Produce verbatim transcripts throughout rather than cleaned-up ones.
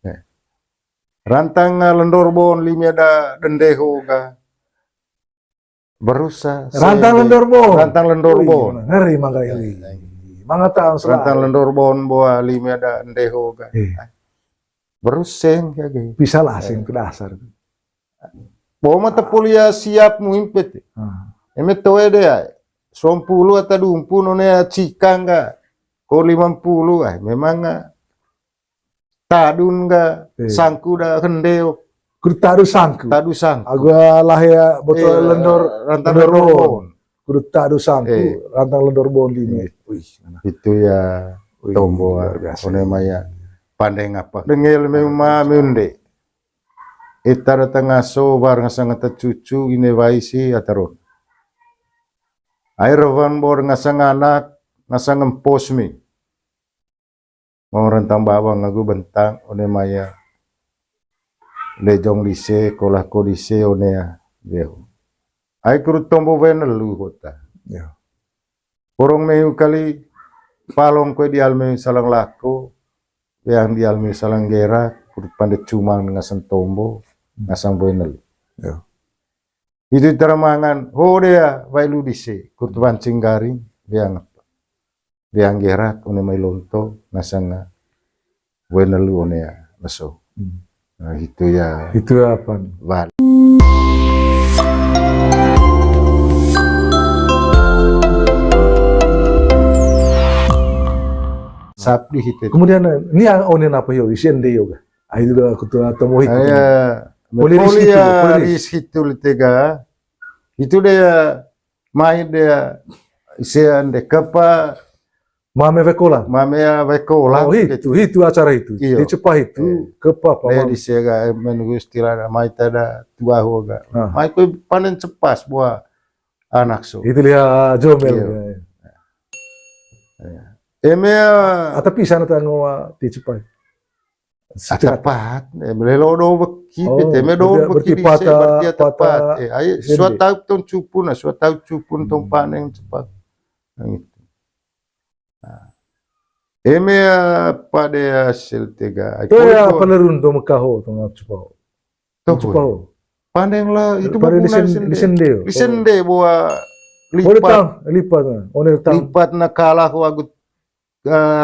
Eh. Rantang, eh, lendor bon limi ada dendeho ga. Berusa, rantang lendor bon. Rantang lendor bon. Ngeri mangga ini. Mangga tahu. Rantang lendor bon boa limi ada dendeho ga. Beruseng ya ge. Bisa lah sing ke dasar. Bo mata polia siap muhimpet. Eme toe de ai. Sompulu ata dumpu none cikang ga. Ko lima puluh ai memang, ah, tadun ga sangku da hendeo. Kudu tadu sangku. Tadu sangku. Agu lahe botol lendor, rantang lendor bon. Kudu tadu sangku, rantang lendor bon limi. Wih, itu ya. Wih, tombo, luar biasa. One mai ya. Pandeng apa? Dengel memang meunde. Ita datang ngaso, bar ngasang ata cucu, ine wai si ataron. Air wan bor ngasang anak, ngasang empos mi. Mau rentang bawang agu bentang, one mai ya. Lejong dise, kolah ko dise, one ya. Ai kuru tombo wenelu kota. Ya. Porong mehu kali, palong kue dial mehu salang lako, weang dial mehu salang gerak, kuru pande cumang ngasang tombo, ngasang wenelu. Ya. Itu tara mangan, ho dea, wai lu dise, kuru pancing garing, weang apa. Weang gerak, one mai lonto, ngasang wenelu one ya, leso. Nah, itu ya. Itu apa? Wal. Sap di hitu. Kemudian, ini yang one apa yo, isi ende yoga. Ah, itu dah aku tuh atau mau hitu. Poli ris hitu, poli ris hitu litega. Itu deh, mai deh, isi ende kepa. Mame wekola. Mame ya wekola. Oh, hitu, hitu acara hitu. Iyo. Di Cepa hitu, kepa apa? Di sega menunggu istilah mai tada tua hoga. Mai kue panen cepas buah anak so. Itu lihat jomel. Eme ya. Atapi sana tango di Cepa. Atapat, eh, melelo do weki, pete me do weki, berarti pata, pata. Eh, ai, suat tau ton cupun, nah, suat tau cupun ton panen cepat. Nah, gitu. Nah. Eme, eh, pade hasil tega. Ai, to ya, palerun to mekaho, to ngap cepaho. To cepaho. Panen lah, itu pade di sende. Di sende, boa lipat. Lipat, nah. One tang. Lipat na kalah ho agut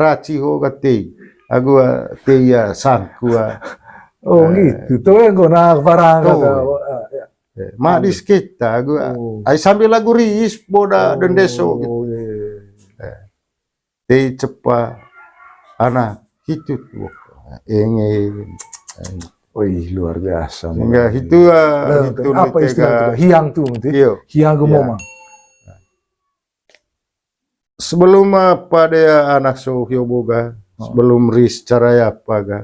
raci ho ga tei. Agu, ah, tei ya sangku, ah. Oh, gitu. Tuh yang gua nak barang kata. Ma di sekitar agu, ah. Ai sambil lagu riis boda dendeso gitu. Tei cepa anak hitu tuh. Enge. Wih, luar biasa. Enggak, itu, ah, itu apa istilah itu? Hiang tuh, gitu. Hiang gua mau mang. Sebelum apa deh anak so hio boga, sebelum ris cara ya apa ga.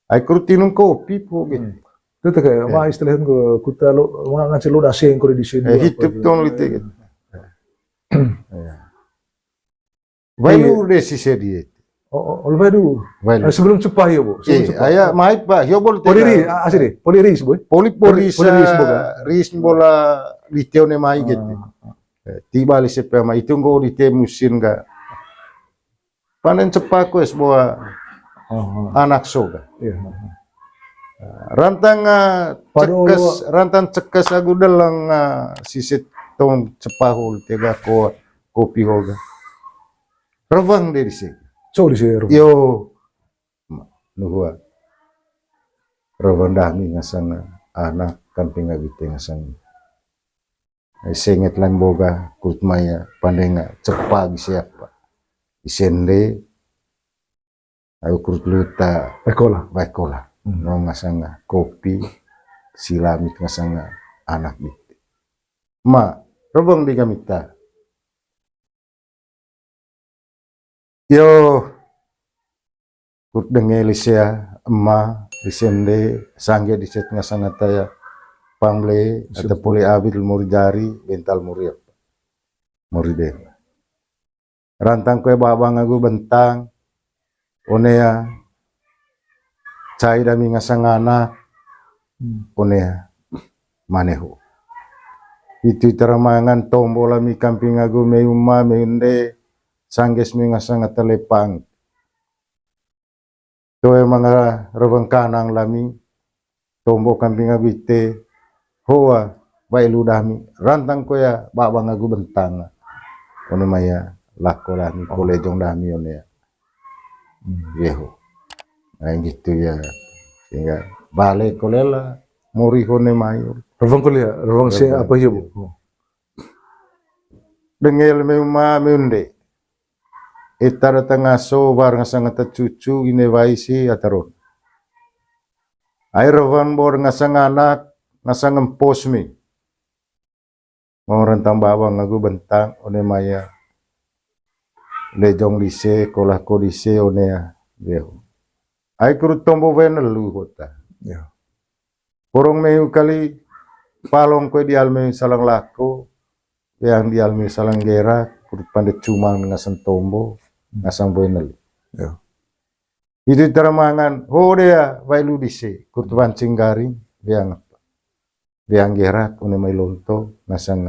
Ai kuru tinung kopi po gitu. Itu tuh kayak, ma istilahnya ke kuta lo, ma nganci lo daseng kore di sini. Eh, hidup dong lite gitu. Wailu deh si sedih. Oh, oh, wailu. Sebelum cepa hio bo. Sebelum cepa. Aya, mai pa, hio bo lite. Poli ris, asli deh. Poli ris, boy. Poli, poli ris, boga. Ris bola lite one mai gitu. Eh, tiba li sepe ama itu nggo di te musim ga. Panen cepa ko es boa anak so ga. Rantang, ah, cekes, rantang cekes agu deleng, ah, sisit tong cepa hol tega ko kopi ho ga. Rewang de di se. So di se rewang. Yo. Nuhua. Rewang dami ngasang anak kamping abite ngasang. Ai senget lang boga, kut mai ya, pandenga, cepa gisi apa. Isende, au kut luta. Baikola. Baikola. Nong ngasanga kopi, silamit ngasanga anak gitu. Ma, robong di kamita. Yo, kut denge lisea, ema, lisende, sangge diset ngasang ataya, pamble, ata pole abit mori jari, bental mori apa. Mori de. Rantang kue babang agu bentang, onea, cai dami ngasang anak, onea, maneho. Itu teramangan tombo lami kamping agu meuma, meunde, sangges mengasang ata lepang. Toe manga reweng kanang lami, tombo kamping agu ite, hoa, wai lu dami, rantang koya babang agu bentang. One mai ya, lako dami, ko lejong dami one ya. Yeho. Nah, gitu ya. Sehingga bale kolela, mori hone mayor. Reweng kolela, reweng si apa hiyo, Bu? Dengel meuma meunde. Ita datang ngaso, war ngasang ata cucu, ine wai si ataron. Ai reweng bor ngasang anak, ngasang empos mi. Mau rentang bawang agu bentang, one maya. Lejong dise, kolah ko dise, one ya. Dia. Ai kurut tombo wene lu kota. Ya. Porong meu kali, palong kue dial meu salang lako, yang dial meu salang gerak, kurut pande cumang ngasang tombo, ngasang boy nelu. Ya. Itu tara mangan, ho dea, wai lu dise, kurut wancing garing, yang apa? Yang gerak, one mai lonto, ngasang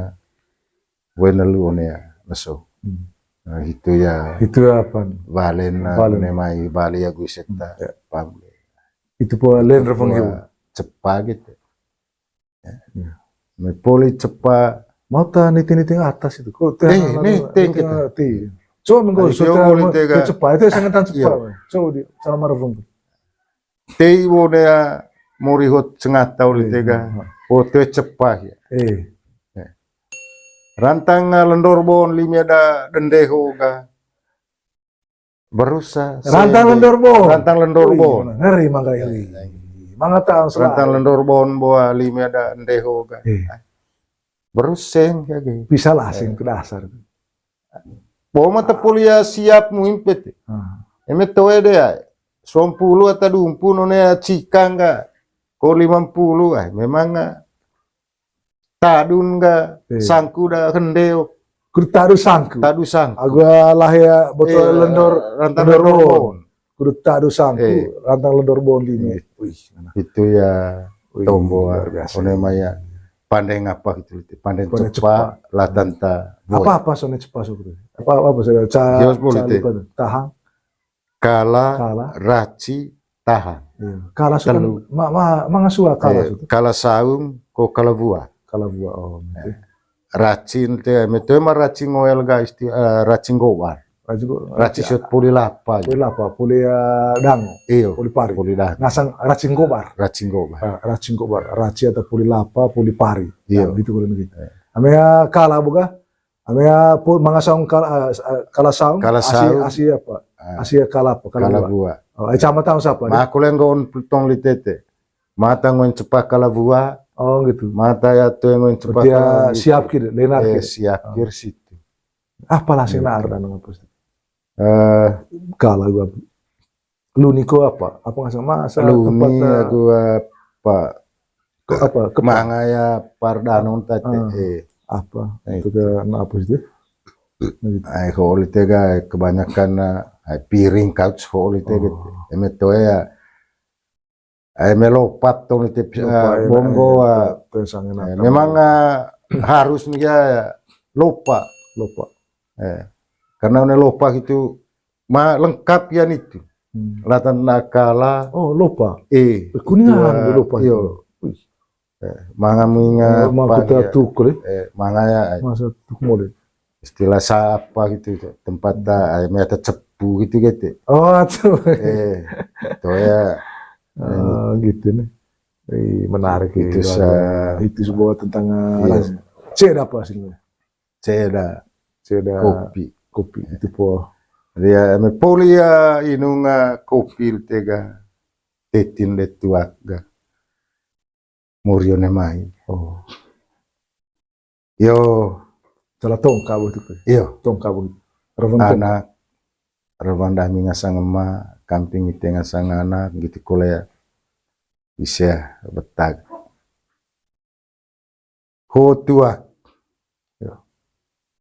boy nelu one ya, leso. Hmm. Nah, itu ya. Itu apa? Balen, balen. One mai bale ya gue sekta, ya. Pam. Itu po len reweng yo. Cepa gitu. Ya. Me poli cepa. Mau ta niti-niti atas itu. Kok teh, eh, niti kita. Coba minggu sudah cepa itu sangat cepa. Coba di sama reweng. Tei wone ya mori hot sengata oli tega. Oh, teh cepa ya. Eh. Rantang lendor bon limi ada dendeho ga. Berusa. Rantang lendor bon. Rantang lendor bon. Ngeri mangga ini. Mangga taang selalu. Rantang lendor bon boa limi ada ndeho ga. Beruseng ya ge. Bisa lah sing ke dasar. Bo mata kuliah siap muhimpet. Eme toe de ai. Suam puluh atau dumpu none cikang ga. Ko limam puluh ai memang tadun ga sangku da hendeo. Kudu tadu sangku. Tadu sangku. Agu lahir botol lendor, rantang lendor bon. Kudu tadu sangku, rantang lendor bon limi. Wih, itu ya tombo luar biasa. One maya pandeng apa gitu, pandeng cepa, latan ta. Apa-apa sone cepa sukri. Apa-apa sone ca-, tahang. Kala, raci, tahang. Kala suka, ma-, ma-, manga sua kala suka. Kala saung, ko kala vua. Kala vua, oh. Racin te, me toe ma racin ngoel guys, racin gobar. Racin gobar. Racin siot puli lapa. Puli lapa, puli dango. Iyo. Puli pari. Puli dango. Ngasang racin gobar. Racin gobar. Racin gobar. Racin atau puli lapa, puli pari. Iyo. Gitu kalau gitu. Ame kala boga. Ame ya, pu-, manga saung kala, ah, kala saung, asi apa? Asi kala apa? Kala vua. Oh, ai sama tahu siapa? Ma aku lenggo on tong litete. Mata ngoin cepa kala vua. Oh, gitu. Mata ya tu ngoin cepa kala vua. Siap kir, lenar kir. Siap kir situ. Apa lah sih nar dan apa sih? Eh, kala gua. Luni ko apa? Apa nggak sama? Luni aku apa? Apa? Manga ya pardanon tadi. Apa? Itu ke apa sih? Ai holi tega kebanyakan ai piring couch holi tega. Eme toe ya. Ai melopat tong itu bonggo. Memang harus nih ya lopa. Lopa. Karena udah lopa gitu ma lengkap ya nitu. Latan nakala. Oh, lopa. Eh, kuningan lopa. Iyo. Manga minga mangkuta tukul. Manga ya. Masa tukmole. Istilah siapa gitu tempat ta, ai meta cepu gitu gitu. Oh, tuh. Eh, itu ya. Gitu nih. Menarik itu. Itu sebuah tentang ceda apa sih? Ceda. Ceda kopi. Kopi itu po. Dia me poli ya inung kopi tega tetin de tuak ga. Mori one mai. Oh. Yo. Salah tongka bo itu. Iyo. Tongka bo. Anak. Rewang dami ngasang ema, kamping ite ngasang anak gitu kole. Bisa betag. Ho tuak.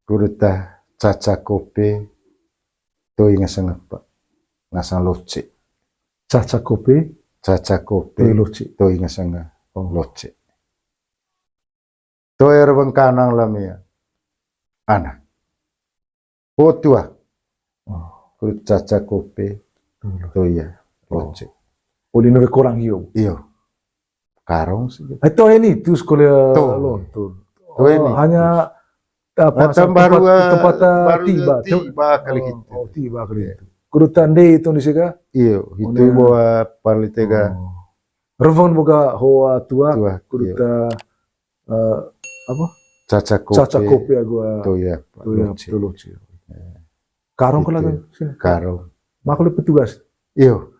Kudu ta caca kope toi ngasang apa? Ngasang loce. Caca kope? Caca kope toi loce. Toi ngasang loce. Toe reweng kanang lamia. Anak. Ho tuak. Kudu caca kope. Toi ya. Lonce. Oh, di Nore Korang hio. Iyo. Karong sih. Itu ini tuh sekolah Tuh. Lontor. Tuh ini. Hanya apa Mata baru, ah, tempat baru tiba. tiba kali gitu. Oh, tiba kali itu. Kudu tande itu di sini. Iyo, itu bawa palitega. Revon boga hoa tua. Tua, Kuduta eh, apa? Caca kopi. Caca kopi gua. Tuh ya. Tuh ya, Lonce. Tuh Lonce. Karong kalau sini. Karong. Makhluk petugas. Iyo.